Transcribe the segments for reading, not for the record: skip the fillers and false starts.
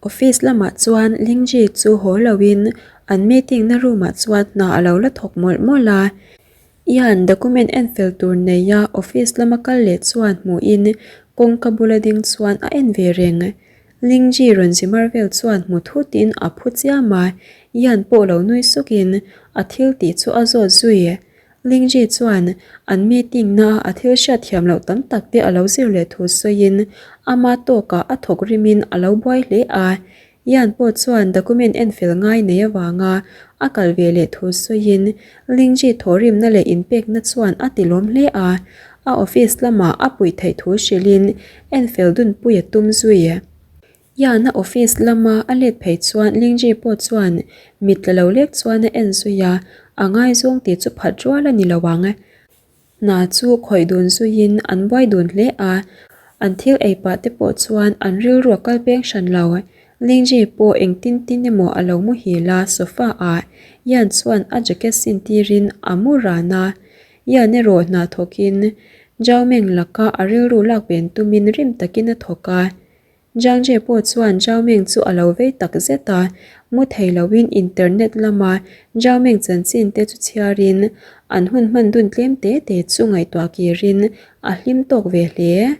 Office lamah chuan Lingji chu haw loin an meeting na room ah chuan hna a lo la thawk mawlh mawlh a. Ian document en fel tur neia office lama kal leh chuan hmuhin kawngka bula ding chuan a en ve reng. Lingji rawn zimar vel chuan hmu thutin a phu chiam a, Ian pawh lo nui sukin a thil tih chu a zawt zui. Lingji chuan an meeting na a thil hriat thiam loh tam tak te a lo zir leh thu sawiin ama tawkah a thawk rimin a lo buai hle a. Yan pawh chuan document enfel ngai nei avanga a kal ve leh thu sawiin Lingji thawhrimna leh inpekna chuan a ti lawm hle a. A office lamah a puih theih thu hrilhin enfel dunpui a tum zui. Yana office lama a let phei chuan Lingji pawh chuan mit tla lo lek chuan a en zui a, a ngaizawng tih chu phat rual a ni lo ang. Hna chu khawih dun zuiin an buai dun hle a, an thil ei pah te pawh chuan an rilru a kal peng hran lo. Lingji pawh engtin tin emaw a lo muhil a, sofa ah Yan chuan a jacket sin tirin a mu ran a, Yan erawh hna thawkin Zhao Meng laka a rilru lak ven tumin rim takin a thawk a. Zhang Jie pawh chuan Zhao Meng chu a lo vei tak zet a, mu thei loin internet lama Zhao Meng chanchin te chu chhiarin an hun hman dun tlem te te chu ngaihtuah kirin a hlim tawk ve hle.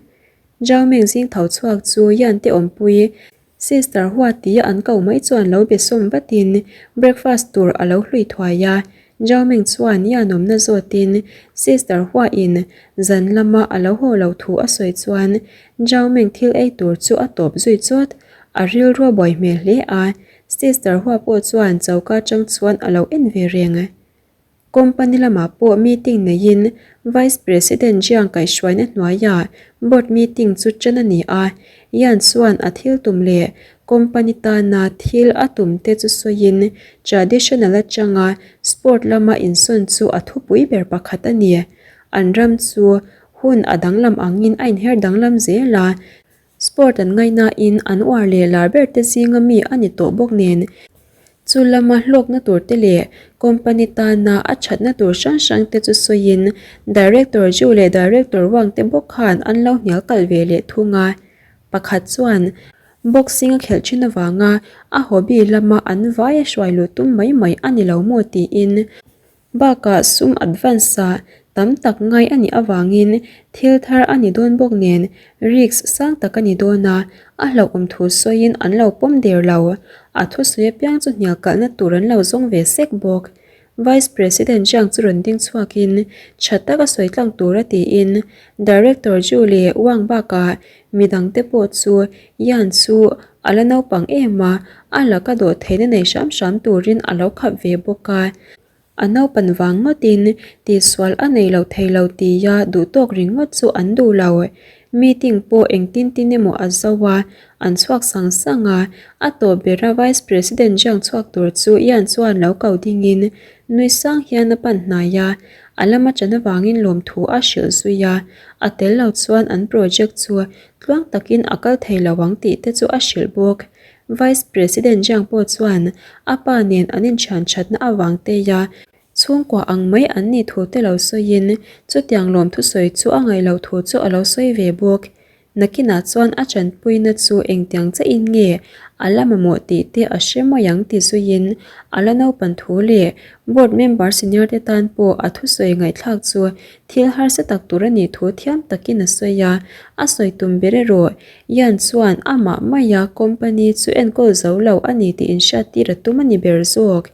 Zhao Meng zing tho chhuak chu Yan te awmpui Sister Hua tia an ko mai chuan lo be sawm vatin breakfast tur a lo hlui thuai a, Zhao Meng chuan Yan awmna zawtin Sister Hua in zan lama a lo haw lo thu a sawi chuan Zhao Meng thil ei tur chu a tawp zui chawt. A rilru a buai hmel hle a, Sister Hua pawh chuan choka atang chuan a lo en ve reng. Company lamah pawh meeting neiin Vice President Jiang kaihhruaina hnuaiah board meeting chu ṭan a ni a, Yan chuan a thil tum leh company tana thil a tum te chu sawiin traditional atanga sport lama insawn chu a thupui ber pakhat a ni. An ram chu Hun a danglam angin a inher danglam zel a, sport an ngaihnain an uar leh lar ber te zinga mi a ni tawh bawk nen, chu lama hlawkna tur te leh company tana a thatna tur hrang hrang te chu sawiin Director Zhu leh Director Wang te bawk khan an lo hnial kalh ve leh thung a. Pakhat chuan boxing a khelh thin avanga a hobby lama an vai a hruai luh tum mai mai a ni lo maw tiin Bakah sum advance ah tam tak ngai a nih avangin thil thar a ni dawn bawk nen risk sang tak a ni dawn a, a hlauhawm thu sawiin an lo pawm der lo. A thusawi apiang chu hnial kalhna tur an lo zawng ve sek bawk. Vice President Jiang chu rawn ding chhuakin tha taka sawi tlang tura tiin Director Zhu leh Wang bakah midangte pawh chu Yan chu a la naupang em a, a laka dawh theihna nei hram hram turin a lo khap ve bawk a. A naupan vang ngawtin tihsual a nei lo thei lo tia duhtawk ringawt chu an duh lo. Meeting pawh engtin tin emaw a zo a, an chhuak sang sang a, a tawp bera Vice President Jiang chhuak tur chu Yan chuan lo ko dingin nui sang hian a pan hnai a, a lama ṭan avangin lawmthu a hrilh zui a, a tel lo chuan an project chu Tluang takin a kal thei lo ang tih te chu a hrilh bawk. Vice President Jiang pawh chuan a pa nen an inthian thatna avang teia chhungkua ang mai an nih thu te lo sawiin chutiang lawm thusawi chu a ngaih loh thu chu a lo sawi ve bawk. Nakinah chuan a chanpuina chu engtiang chiahin nge a la mamawh tih te a hre mai ang ti zuiin a la naupan thu leh board member senior te tan pawh a thusawi ngaihthlak chu Thil harsa tak tur a nih thu thiam takin a sawi a, a sawi tum ber erawh Yan chuan amah maia company chu enkawl zo lo a ni tih inhriattir a tum a ni ber zawk.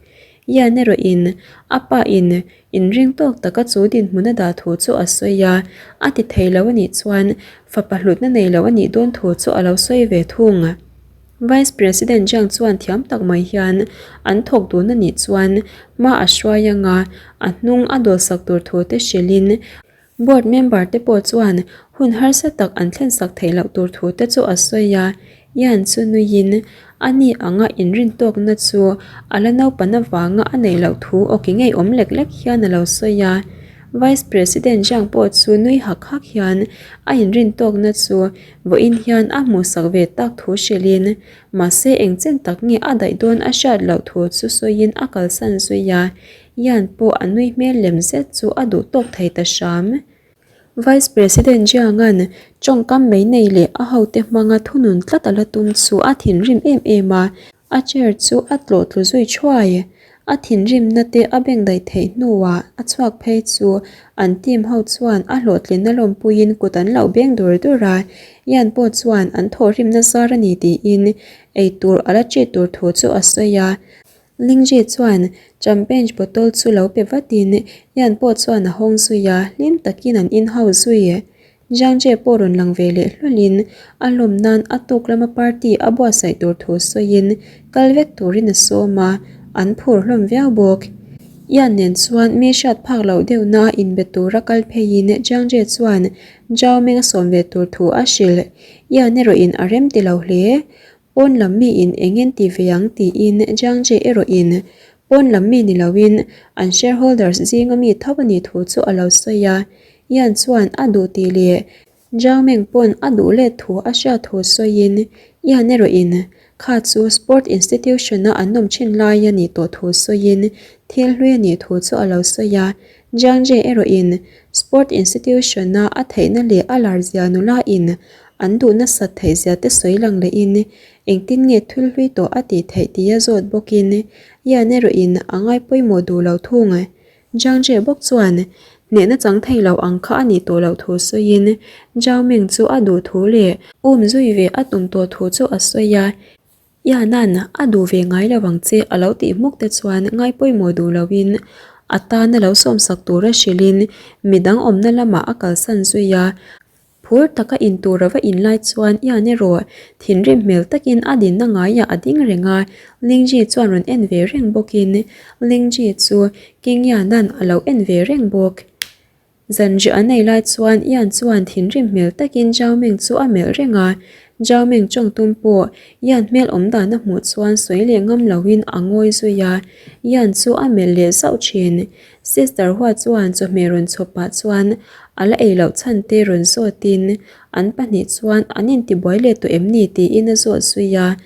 Yan erawhin a pa in inring tawk taka chu dinhmun a dah thu chu a sawi a, a ti thei lo a nih chuan fapa hlutna nei lo a nih dawn thu chu a lo sawi ve thung. Vice President Jiang chuan thiam tak mai hian an thawk dun a nih chuan hma a hruai anga a hnung a dawlsak tur thu te hrilhin board member te pawh chuan hun harsa tak an thlensak theih loh tur thu te chu a sawi a. Yan chu nuiin a ni anga inrintawkna chu a la naupan avanga a neih loh thu awki ngeiawm lek lek hian a lo sawi a. Vice President Jiang pawh chu nui hak hak hian a inrintawkna chu Vawiin hian a hmuhsak ve tak thu hrilhin, mahse eng chen tak nge a daih dawn a hriat loh thu chu sawiin a kalsan zui a, Yan pawh a nui hmel lem zet chu a duh tawk thei ta hram. Vice President Jiang-a'n tawngkam mai nei leh a hote hmanga thunun tlat a la tum chu a thinrim em em a, a chair chu a tlawh tlu zui thuai. A thinrimna te a bengdaih theih hnuah a chhuak phei chu an team ho chuan a hlawhtlinna lawmpuiin kut an loh beng dur dur a, Ian pawh chuan an thawhrimna zar a ni tiin eitur a la ṭih tur thu chu a sawi a. Lingji chuan champagne bottle chu lo pe vatin Ian pawh chuan a hawng zui a, hlim takin an inhau zui. Jiangje pawh rawn lang ve leh hlawlhin a lawm nan a tuk lama party a buatsaih tur thu sawiin kal vek turin a sawm a, an phur hlawm viau bawk. Ian nen chuan mi hriat phak loh deuhna a inbe tura kal pheiin Jiangje chuan Zhao Meng a sawm ve tur thu a hrilh. Ian erawhin a rem ti lo hle. Pawn lam miin eng en ti ve ang tiin Jiangje erawhin pawn lam mi ni loin an shareholders zinga mi tho a nih thu chu a lo sawi a. Yan chuan a duh tih leh Zhao Meng pawn a duh let thu a hriat thu sawiin Yan erawhin kha chu sport institution-a an awm thin lai a nih tawh thu sawiin thil hlui a nih thu chu a lo sawi a. Jiangje erawhin sport institution-a a theihna leh a lar zia nula in an duh nasat theih zia te sawi lang lehin engtin nge thil hlui tawh a tih theih tia zawt bawkin Yan erawhin a ngai pawimawh duh lo thung. Zhang Jie bawk chuan hnehna chang thei lo ang kha a nih tawh loh thu sawiin Zhao Ming chu a duh thu leh um zui ve a tum tawh thu chu a sawi a, Yanan a duh ve ngai lo ang che a lo tih hmuk te chuan ngai pawimawh duh loin a tana lo sawmsak tura hrilhin midang awmna lamah a kalsan zui a. Phur taka in tur a va in lai chuan Ian erawh thinrim hmel takin a dinna ngaiah a ding reng a, Lingji chuan rawn en ve reng bawkin Lingji chu King Iana'n a lo en ve reng bawk. Zanriah an ei lai chuan Ian chuan thinrim hmel takin Zhao Meng chu a melh reng a, Zhao Meng tawng tum pawh Ian hmel awm dan a hmuh chuan sawi leh ngam loin a ngawi zui a, Ian chu a melh leh zauh thin. Sister Hua chuan chawhmeh rawn chhawp pah chuan a la ei loh chhan te rawn zawtin an pahnih chuan an intibuai leh tawh em ni tiin a zawt zui a.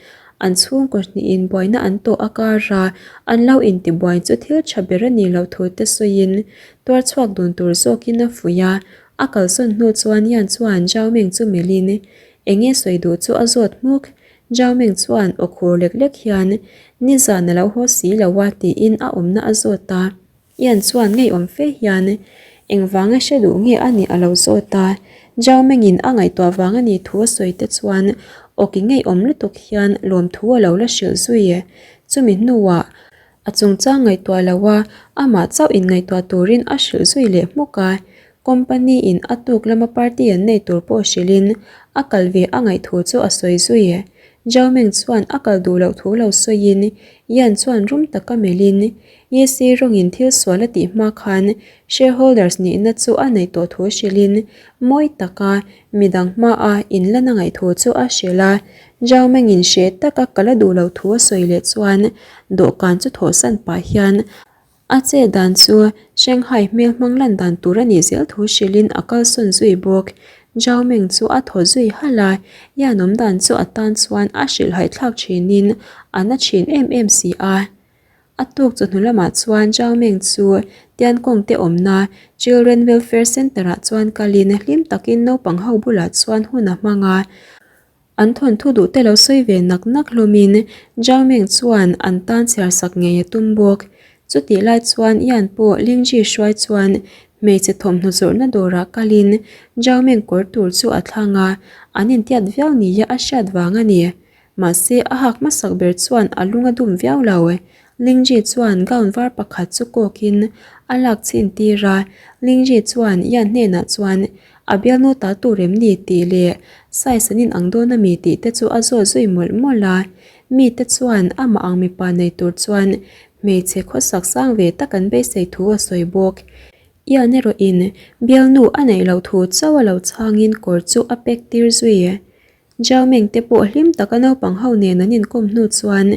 An chhungkaw hnihin buaina an tawh a kar a, an lo intibuai chu thil tha ber a nih loh thu te sawiin tuar chhuak dun tur zawkin a fuih a. A kalsawn hnu chuan Yan chuan Zhao Meng chu melhin eng nge sawi duh chu a zawt hmuk. Zhao Meng chuan aw khur lek lek hian, Nizan a lo haw si lo a, tiin a awmna a zawt a. Ian chuan ngeiawm fe hian, Engvanga hre duh nge a nih a lo zawt a. Zhao Mengin a ngaihtuah vang a nih thu a sawi te chuan awki ngeiawm lutuk hian lawmthu a lo la hrilh zui. Chumi hnuah a chungchang ngaihtuah lo a, amah chauh inngaihtuah turin a hrilh zui leh hmuk a. Company in a tuk lama party an nei tur pawh hrilhin a kal ve a ngaih thu chu a sawi zui. Zhao Meng chuan a kal duh loh thu lo sawiin Yan chuan rum taka melhin Yesi rawngin thil sual a tih hma khan shareholders nihna chu a neih tawh thu hrilhin mawi taka midang hmaa inlan a ngaih thu chu a hrilh a. Zhao Mengin hreh taka kal a duh loh thu a sawi leh chuan dawhkan chu thawhsan pah hian A che dan chu Shanghai hmel hmang lan dan tur a nih zel thu hrilhin a kalsawn zui bawk. Zhao Meng chu a thaw zui halh a, Yan awm dan chu a tan chuan a hrilhhaih thlak thinin a na thin em em si a. A tuk chawhnu lamah chuan Zhao Meng chu Tiankawng te awmna Children Welfare Centre ah chuan kalin hlim takin naupang ho bulah chuan hun a hmang a. An thawnthu duh te lo sawi ve nak nak hlawmin Zhao Meng chuan an tan chhiar sak ngei a tum bawk. Chutih lai chuan Yan pawh Lingji hruai chuan hmeichhe thawmhnaw zawrhna dawrah kalin Zhao Meng kawr tur chu a thlang a, an intiat viau nia a hriat vang a ni. Mahse a hak hmasak ber chuan a lung a dum viau lo. Lingji chuan gown var pakhat chu kawkin a lak chhin tir a, Lingji chuan Yan hnenah chuan A bialnu ta tur em ni tih leh size an inang dawn ami tih te chu a zawt zui mawlh mawlh a. Mite chuan amah ang mipa nei tur chuan hmeichhe khawsak sang ve tak an beisei thu a sawi bawk. Ian erawhin bialnu a neih loh thu chauh a lo chhangin kawr chu a pack tir zui. Zhao Meng te pawh hlim taka naupang ho nen an inkawm hnu chuan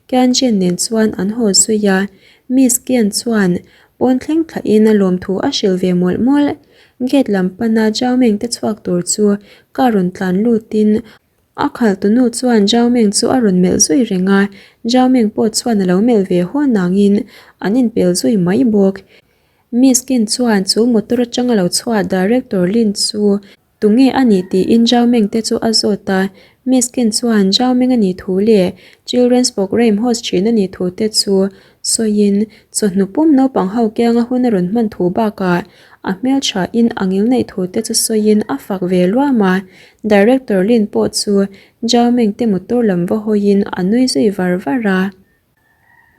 Qian Zhen nen chuan an haw zui a, Miss Qian chuan pawn thleng thlahin a lawmthu a hrilh ve mawlh mawlh. Gate lam pana Zhao Meng te chhuak tur chu car rawn tlan lutin a khaltu nu chuan Zhao Meng chu a rawn melh zui reng a, Zhao Meng pawh chuan a lo melh ve haw nangin an inpel zui mai bawk. Miss Kin chuan chu motor atanga lo chhuah Director Lin chu Tunge a nih tiin Zhao Meng te chu a zawt a, Miss Kin chuan Zhao Meng a nih thu leh Children's Programme host thin a nih thu te chu sawiin chawhnu pum naupang ho kianga hun a rawn hman thu bakah a hmeltha in a ngil neih thu te chu sawiin a fak ve luam a, Director Lin pawh chu Zhao Meng te motor lam va hawiin a nui zui var var a.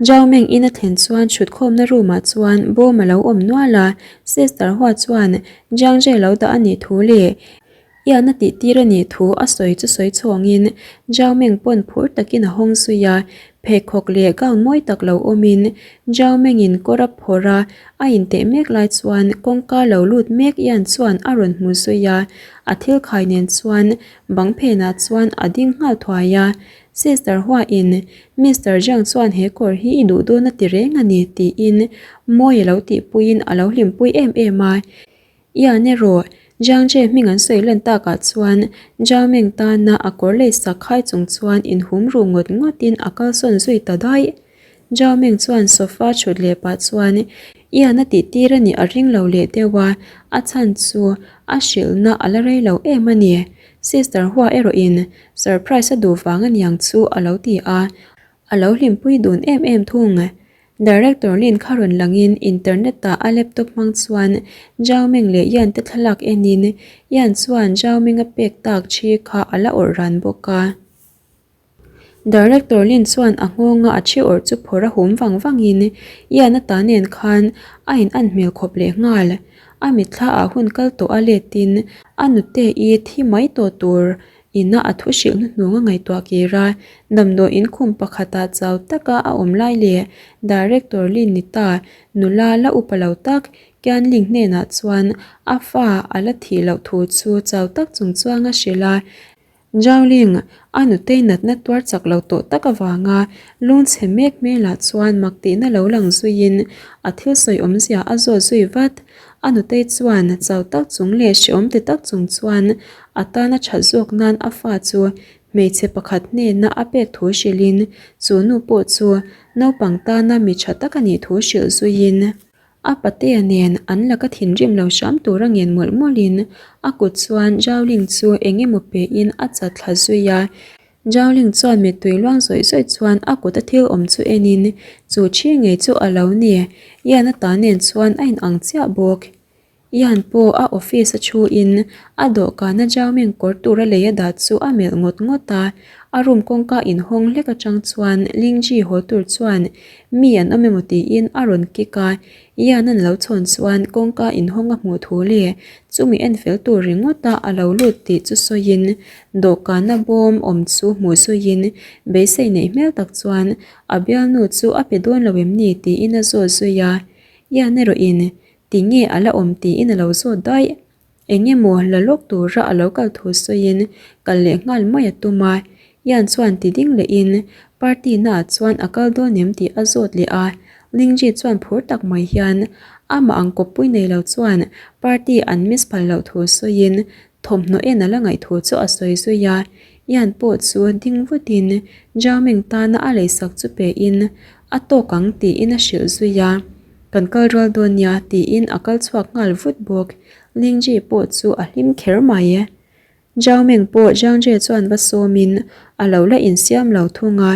Zhao Meng in a thlen chuan thutkhawmna room ah chuan bawm a lo awm nual a, Sister Hua chuan Jiang Zhe lo dah a nih thu leh Ian a tih tir a nih thu a sawi chu sawi chhawngin Zhao Meng pawn phur takin a hawng zui a, pheikhawk leh gown mawi tak lo awmin Zhao Meng in kawr a phawrh a, a inteh mek lai chuan kawngka lo lut mek Ian chuan a rawn hmu zui a, a thil khai nen chuan bang phenah chuan a ding nghal thuai a, Sister Hua in, Mister Zhang chuan he kawr hi i duh dawn a ti reng a ni, tiin mawi a lo tihpuiin a lo hlimpui em em a. Ian erawh, Zhang Jie hming an sawi lan takah chuan Zhao Meng tana a kawr lei sak khai chung chuan inhum ru ngawt ngawtin a kalsawn zui ta daih. Zhao Meng chuan sofa thut leh pah chuan Ian a tih tir a nih a ring lo leh deuh a, a chhan chu a hrilhna a la rei lo em a ni. Sister Hua erawhin Surprise a duh vang aniang chu a lo ti a, a lo hlimpui dun em em thung. Director Lin kha rawn langin internet ah a laptop hmang chuan Zhao Meng leh Yan te thlalak enin Yan chuan Zhao Meng a pek tak thi kha a la awrh ran bawk a. Director Lin chuan a nghawnga a thi awrh chu phawrh a hum vang vangin Yan a ta nen khan a in an hmel khawp leh nghal. A mitthla ah hun kal tawh a letin a nute i thi mai tawh tur Ina a thu hrilh hnuhnung a ngaihtuah kir a, damdawi inkhum pakhatah chau taka a awm lai leh Director Lin ni ta nula la upa lo tak Kian Ling hnenah chuan a fa a la thih loh thu chu chau tak chung chuang a hrilh a. Zhao Ling, a nutei natna tuar chak lo tawh tak avanga lungchhe mek hmelah chuan mak tihna lo lang zuiin a thil sawi awmzia a zawt zui vat. A nutei chuan chau tak chung leh hreawm ti tak chung chuan a tana that zawk nan a fa chu hmeichhe pakhat hnena a pek thu hrilhin chu nu pawh chu naupang tana mi tha tak a nih thu hrilh zuiin a patea nen an laka thinrim lo hram tura ngen mawlh mawlhin a kut chuan Rowling chu eng emaw pein a chat thla zui a. Rowling chuan mittui luang zawih zawih chuan a kut a thil awm chu enin chu thi ngei chu a lo ni. Ian a ta nen chuan a inang chiah bawk. Ian pawh a office a thu in a dawhkana Zhaoming kawr tura lei a dah chu a melh ngawt ngawt a, a room kawngka inhawng hlek atang chuan Lingji haw tur chuan mi an awm emaw tiin a rawn kick a, Ian an lo chhawn chuan kawngka inhawng a hmuh thu leh chumi en fel tur ringawt a a lo lut tih chu sawiin dawhkana bawm awm chu hmuh zuiin beisei neih hmel tak chuan a bialnu chu a pe dawn lo em ni tiin a zawt zui a, Ian erawhin Ti nge a la awm tiin a lo zawt daih. Eng emaw la lawk tura a lo kal thu sawiin kal leh nghal mai a tum a. Ian chuan ti ding lehin party naah chuan a kal dawn em tih a zawt leh a. Lingji chuan phur tak mai hian amah ang kawppui nei lo chuan party an miss phal loh thu sawiin thawmhnaw en a la ngaih thu chu a sawi zui a. Ian pawh chu ding vutin Zhao Ming tana a leisak chu pein a tawk ang tiin a hrilh zui a. Kan kal rual dawn nia tiin a kal chhuak nghal vut bawk. Lingji pawh chu a hlim kher mai. Zhao Meng pawh Zhang Jie chuan va sawmin a lo la insiam lo thung a.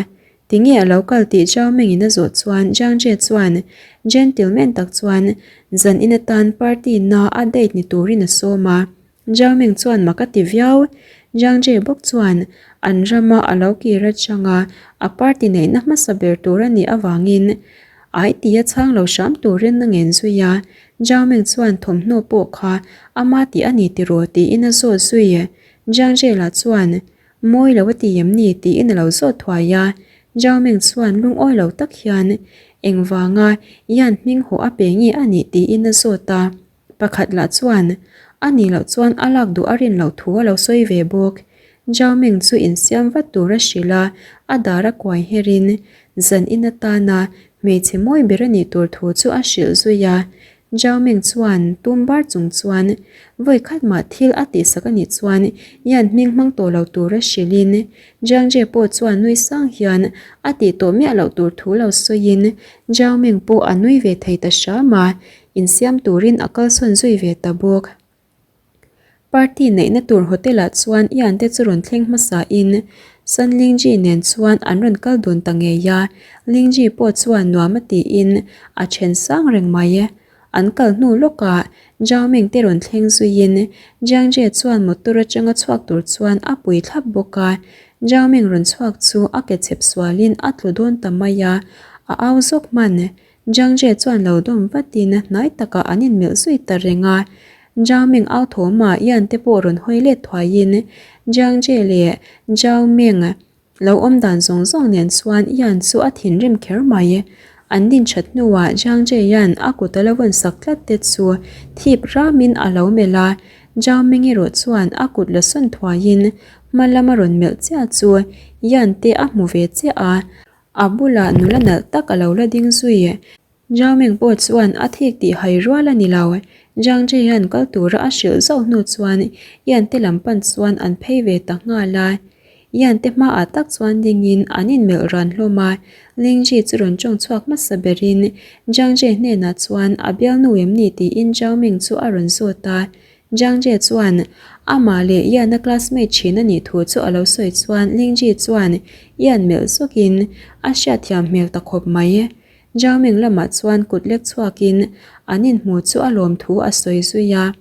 Tinge a lo kal tih Zhao Meng in a zawh chuan Zhang Jie chuan gentleman tak chuan zan in atan party na a date ni turin a sawm a. Zhao Meng chuan mak a ti viau. Zhang Jie bawk chuan an rama a lo kir atanga a party neihna hmasa ber tur a nih avangin ai tia chhang lo hram turin a ngen zui a. Zhao Meng chuan thawmhnaw pawh kha ama tih a ni tiraw tiin a zawt zui. Zhang Jie lah chuan mawi lo a ti em ni tiin a lo zawt thuai a. Zhao Meng chuan lungawi lo tak hian engvanga Yan hming haw a pe nge a nih tiin a zawt a. Pakhat lah chuan a nih loh chuan a lak duh a rin loh thu a lo sawi ve bawk. Zhao Meng chu insiam vat tur a hrilh a, a dar a kuai herin zan in atana hmeichhe mawi ber a nih tur thu chu a hrilh zui a. Zhao Meng chuan tum bar chung chuan vawi khat mah thil a tihsak a nih chuan Yan hming hmang tawh lo tur a hrilhin Jiang Jie pawh chuan nui sang hian a tih tawh miah loh tur thu lo sawiin Zhao Meng pawh a nui ve thei ta hram a. insiam turin a kalsawn zui ve ta bawk. Party neihna tur hotel ah chuan Ian te chu rawn thleng hmasa in San Lingji nen chuan an rawn kal dun ta ngei a, Lingji pawh chuan nuam a tiin a then sang reng mai. An kal hnu lawkah Zhao Ming te rawn thleng zuiin Jiang Jie chuan motor atanga chhuak tur chuan a pui thlap bawk a, Zhao Ming rawn chhuak chu a ke chhep sualin a tlu dawn ta mai a, a au zawk hman. Jiang Jie chuan lo dawm vatin hnai takah an inmelh zui ta reng a. Zhao Ming au thawmah Yan te pawh rawn hawi let thuaiin Jiang Jie leh Zhao Ming lo awm dan zawng zawng nen chuan Yan chu a thinrim kher mai. An din that hnuah Jiang Jie hian a kut a lo vawn sak tlat te chu thip ramin a lo melh a. Zhao Ming erawh chuan a kut la sawn thuaiin hma lama rawn melh chiah chu Yan te a hmu ve chiah a. A bulah nula nalh tak a lo la ding zui. Zhao Ming pawh chuan a thik tih hai rual a ni lo. Zhang Zhian kal tura a hrilh zauh hnu chuan Yan te lam pan chuan an phei ve ta nghal a. Yan te hmaah tak chuan dingin an inmelh ran hlawm a. Ling Ji chu rawn tawng chhuak hmasa berin Zhang Zhi hnenah chuan a bialnu em ni tiin Zhao Ming chu a rawn zawt a. Zhang Jie chuan amah leh Yan-a classmate thin a nih thu chu a lo sawi chuan Ling Ji chuan Yan melh zawkin a hriatthiam hmel ta khawp mai. Zhao Ming lamah chuan kut lek chhuakin an inhmu chu a lawm thu a sawi zui a.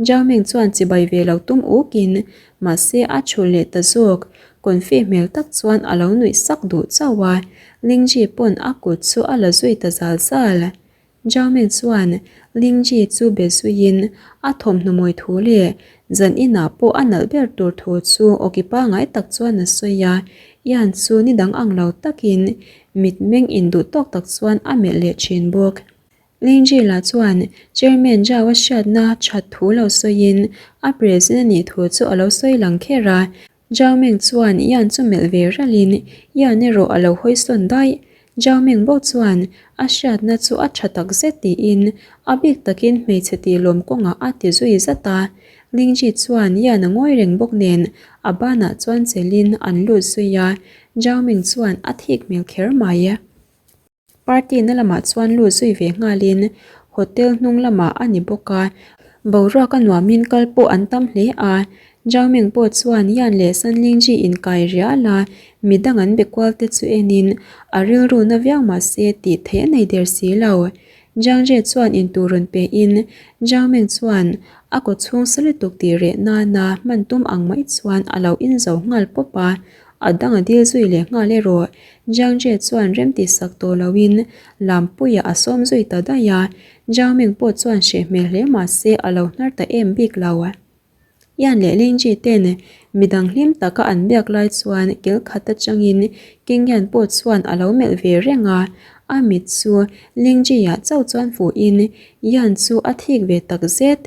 Zhao Ming chuan chibai ve lo tum ukin mahse a chhulh leh ta zawk. Confi hmel tak chuan a lo nuih sak duh chauh a. Ling Ji pawn a kut chu a la zui ta zal zal. Zhao Ming chuan Ling Ji chu be zuiin a thawmhnaw mawi thu leh zan inah pawh a nalh ber tur thu chu awki pangai tak chuan a sawi a, Yan chu ni dang ang lo takin mitmeng induh tawk tak chuan a melh leh thin bawk. Ling Ji lah chuan Chairman Zhao a hriatna that thu lo sawiin a president a nih thu chu a lo sawi lang kher a, Zhao Ming chuan Yan chu melh ve ralhin Yan erawh a lo hawi sawn daih. Zhao Ming bawk chuan a hriatna chu a tha tak zet tiin a bik takin hmeichhe tih lawm kawngah a ti zui zat a. Ling Ji chuan Yan a ngawi reng bawk nen a banah chuan chelhin an lut zui a, Zhao Ming chuan a thik hmel kher mai. Party na lamah chuan lut zui ve nghalin hotel hnung lamah a ni bawk a, boruak a nuamin kal pawh an tam hle a, Zhao Ming pawh chuan Yan leh San Lingji inkai rial a, midang an be kual te chu enin a rilru na viau mahse tih theih a nei der si lo. Zhang Jie chuan intur rawn pe in Zhao Ming chuan a kaw chhung sa lutuk tih reh nana hman tum ang mai chuan a lo in zo nghal pawp a, A dang a dil zui leh nghal erawh Jiang Jie chuan rem ti sak tawh loin Lampuia a sawm zui ta daih a, Jiang Ming pawh chuan hreh hmel hle mah se a lo hnar ta em bik lo. Yan leh Ling Ji ten midang hlim taka an biak lai chuan kil khat atangin King Yan pawh chuan a lo melh ve reng a, a mit chu Ling Ji-ah chauh chuan fuhin Yan chu a thik ve tak zet.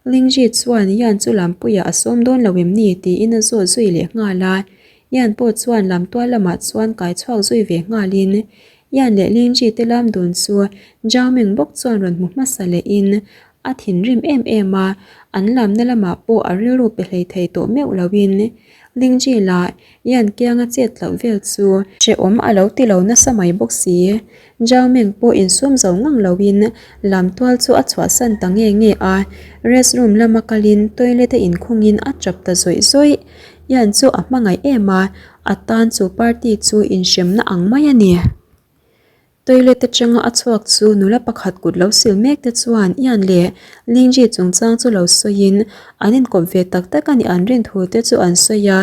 Lingji chuan Yan chu Lampuiah a sawm dawn lo em ni tiin a zawt zui leh nghal a. Yan pawh chuan Lamtual lamah chuan kai chhuak zui ve nghalin Yan leh Lingji te lam dun chu Zhao Ming bawk chuan rawn hmu hmasa lehin a thinrim em em a, an lamna lamah pawh a rilru pe hlei thei tawh meuh loin Lingji lah Yan kianga chet tloh vel chu hrehawm a lo ti lo nasa mai bawk si. Zhao Ming pawh insum zo ngang loin lamtual chu a chhuahsan ta nge nge a, rest room lama kalin toilet a inkhungin a chap ta zawih zawih. Yan chu a hmangaih em a, a tan chu party chu inhremna ang mai a ni. Toilet atanga a chhuak chu nula pakhat kut lo sil mek te chuan Ian leh Lingji chungchang chu lo sawiin an inkawp ve tak tak a nih an rin thu te chu an sawi a,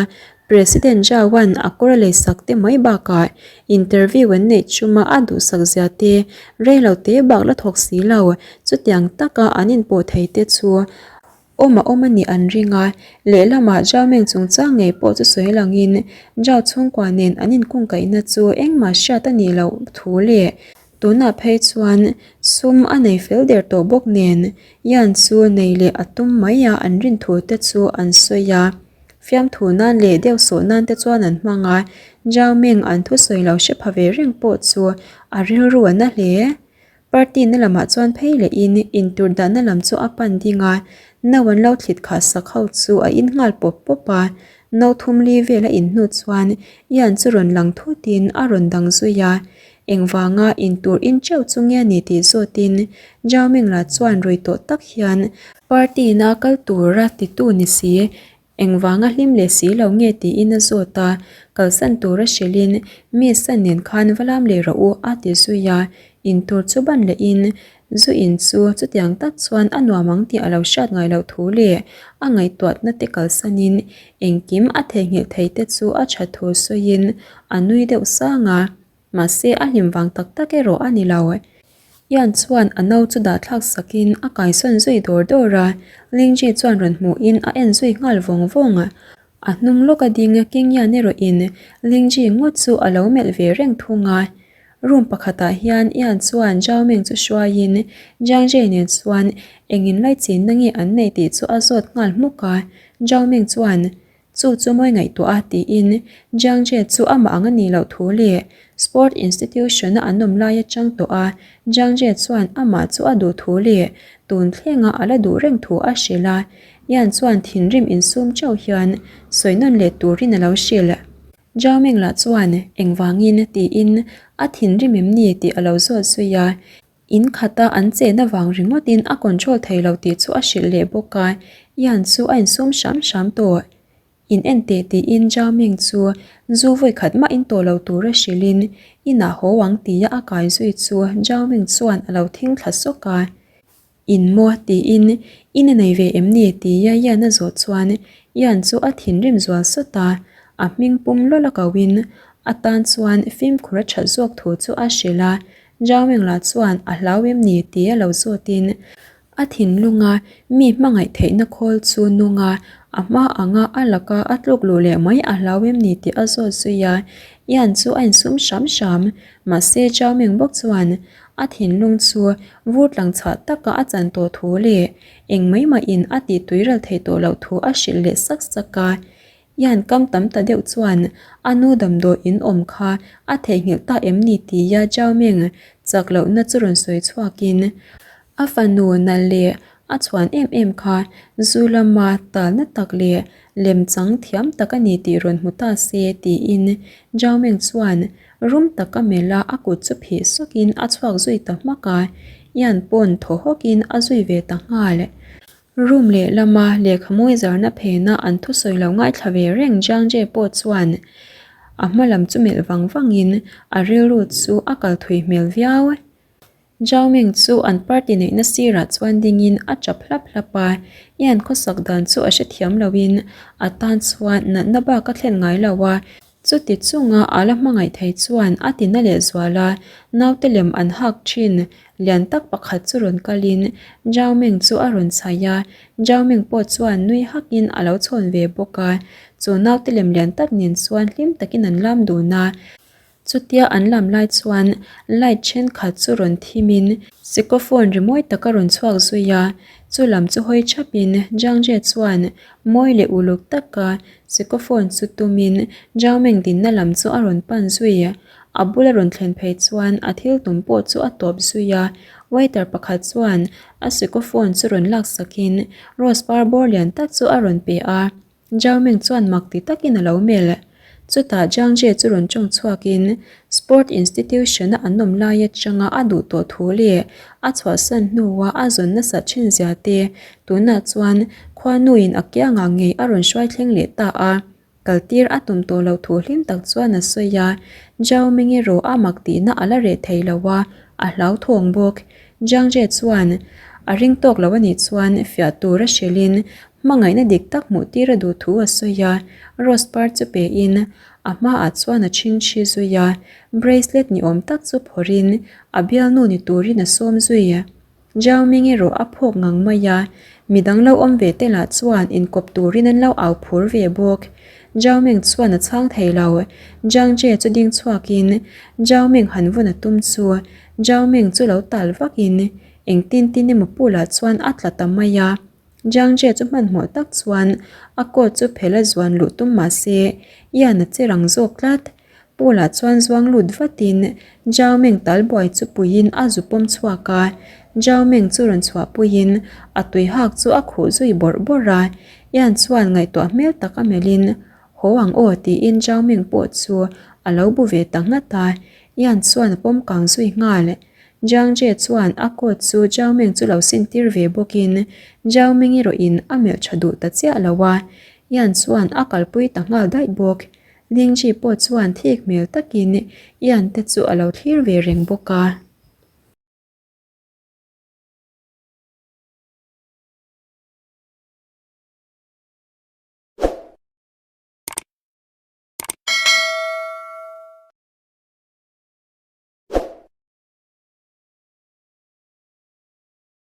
President Zhao-a'n a kawr a leisak te mai bakah interview an neih chuma a duhsak zia te rei lo te bak la thawk si lo, chutiang taka an inpawh thei te chu Awm a awm a nih an ring a, lehlamah Zhao Meng chungchang ngei pawh chu sawi langin Zhao chhungkua nen an inkungkaihna chu engmah hriat a nih loh thu leh tunah phei chuan sum a nei fel der tawh bawk nen Yan chu nei leh a tum mai a an rin thu te chu an sawi a. Fiamthu nan leh deuh sawh nan te chuan an hmang a, Zhao Meng an thusawi lo hre pha ve reng pawh chu a rilru a na hle. Party na lamah chuan phei lehin intur dahna lam chu a pan ding a, no an lo thlit khah sak ho chu a in nghal pawp pawp a, no thum li vel a in hnu chuan Ian chu rawn lang thutin a rawn dang zui a. Engvanga in tur in teuh chu nge ni tih zawtin Zhao Mingla chuan rui tawh tak hian party na kal tura titu ni si Engvanga hlim leh si lo nge tiin a zawt a, kalsan tura hrilhin mi san nen khan va lam leh rawh u a ti zui a, in tur chu ban lehin zu in chu chutiang tak chuan a nuam ang tih a lo hriat ngai loh thu leh a ngaihtuahna te kalsanin engkim a theihnghilh thei te chu a tha thu sawiin a nui deuh sang a. Mahse a hlim vang tak tak erawh a ni lo. Ian chuan a no chu dah thlak sakin a kaisawn zui dawr dawr a, Lingji chuan rawn hmuhin a en zui nghal vawng vawng. A hnung lawk a ding King Ian erawhin Lingji ngawt chu a lo melh ve reng thung a. Room pakhatah hian Ian chuan Zhao Ming chu hruaiin Jiang Jie nen chuan engin laichinna nge an neih tih chu a zawt nghal hmuk a. Zhao Ming chuan Chu chu mawi ngaihtuah a tiin Jiang Jie chu amah ang a nih loh thu leh Sport Institution-a an awm lai atang tawh a, Jiang Jie chuan amah chu a duh thu leh tun thlenga a la duh reng thu a hrilh a, Yan chuan thinrim insum chauh hian sawi nawn leh turin a lo hrilh. Zhao Ming lah chuan engvangin tiin a thinrim em ni tih a lo zawt zui a, In khata an chehna vang ringawtin a control thei lo tih chu a hrilh leh bawk a, Ian chu a insum hram hram tawh. In en teh tiin Zhao Ming chu zu vawi khat mah in tawh lo tura hrilhin inah haw ang tia a kai zui chu Zhao Ming chuan a lo thing thla sawk a. In maw? tiin in a nei ve em ni? tia Ian a zawh chuan Ian chu a thinrim zual sawt a, a hming pum lawlh a kohin a tan chuan fimkhur a that zawk thu chu a hrilh a, Zhao Mengla chuan a hlau em ni tia lo zawtin a thinlunga mi hmangaih theihna khawl chu nunga a hma anga a laka a tluk luh leh mai a hlau em ni tih a zawt zui a, Ian chu a insum hram hram. Mahse Zhao Meng bawk chuan a thinlung chu vur tlang chhah taka a chan tawh thu leh eng mai mahin a tih tuiral theih tawh loh thu a hrilh leh sak sak a. Ian kam tam ta deuh chuan a nu damdawi in awm kha a theihnghilh ta em ni tia Zhao Ming chak lohna chu rawn sawi chhuakin a fanu nalh leh a chhuan em em kha zu lama talna tak leh lemchang thiam tak a ni tih rawn hmu ta se tiin Zhao Ming chuan rum taka melh a a kut chu phih sawkin a chhuak zui ta hmak a, Ian pawn thaw hawkin a zui ve ta nghal. Room lehlama lehkha mawi zarna phena an thusawi lo ngaithla ve reng Jiang Jie pawh chuan a hma lam chu melh vang vangin a rilru chu a kal thui hmel viau. Zhao Ming chu an party neihna sirah chuan dingin a tap hlap hlap a, Ian khawsak dan chu a hrethiam loin a tan chuan natna bak a thlen ngai lo a, Chuti chunga a la hmangaih thei chuan a ti na leh zual a, naute lem an hak thin lian tak pakhat chu rawn kalin Zhao Ming chu a rawn chhaih a, Zhao Ming pawh chuan nui hakin a lo chhawn ve bawk a, chu naute lem lian tak nen chuan hlim takin an lam dun a. Chutia an lam lai chuan light thenkhat chu rawn thimin sikophone rimawi tak a rawn chhuak zui a, chu lam chu hawi thapin Zhang Jie chuan mawi leh uluk taka Sikophone chu tumin Zhao Meng dinna lam chu a rawn pan zui. A bula rawn thlen phei chuan a thil tum pawh chu a tawp zui a. Waiter pakhat chuan a sikophone chu rawn laksakin rose par bawr lian tak chu a rawn pe a. Zhao Meng chuan mak ti takin a lo melh. Chutah Zhang Jie chu rawn tawng chhuakin Sport Institution-a an awm lai atanga a duh tawh thu leh a chhuahsan hnua a zawn nasat thin zia te tunah chuan khuanuin a kiangah ngei a rawn hruai thleng leh ta a, kaltir a tum tawh loh thu hlim tak chuan a sawi a, Zhao Ming erawh a mak tihna a la reh thei lo a, a hlauthawng bawk. Zhang Jie chuan a ring tawk lo a nih chuan fiah tur a hrilhin hmangaihna dik tak hmuh tir a duh thu a sawi a, rose par chu pein a hmaah chuan a chhingchhi zui a, bracelet ni awm tak chu phawrhin a bialnu ni turin a sawm zui. Zhao Ming erawh a phawk ngang mai a, midang lo awm ve te lah chuan inkawp turin an lo au phur ve bawk. Zhao Ming chuan a chhang thei lo, Zhang Jie chu ding chhuakin Zhao Ming han vawn a tum chu Zhao Ming chu lo tal vakin engtin tin emaw pool ah chuan a tla ta mai a. Zhang Jie chu hmanhmawh tak chuan a coat chu phel a zuan luh tum mah se Ian a che rang zawk tlat. Pool ah chuan zuang lut vatin Zhao Meng tal buai chu puiin a zu pawm chhuak a, Zhao Meng chu rawn chhuah puiin a tui hak chu a khuh zui bawrh bawrh a, Ian chuan ngaihtuah hmel tak a melhin Haw ang aw tiin Zhao Meng pawh chu a lo bu ve ta nghat a. Yan chuan a pawm kang zui nghal. Jiang Jie chuan a coat chu Zhao Meng chu lo sin tir ve bawkin Zhao Meng erawhin a melh tha duh ta chiah lo a, Yan chuan a kalpui ta nghal daih bawk. Lingji pawh chuan thik hmel takin Yan te chu a lo thlir ve reng bawk a.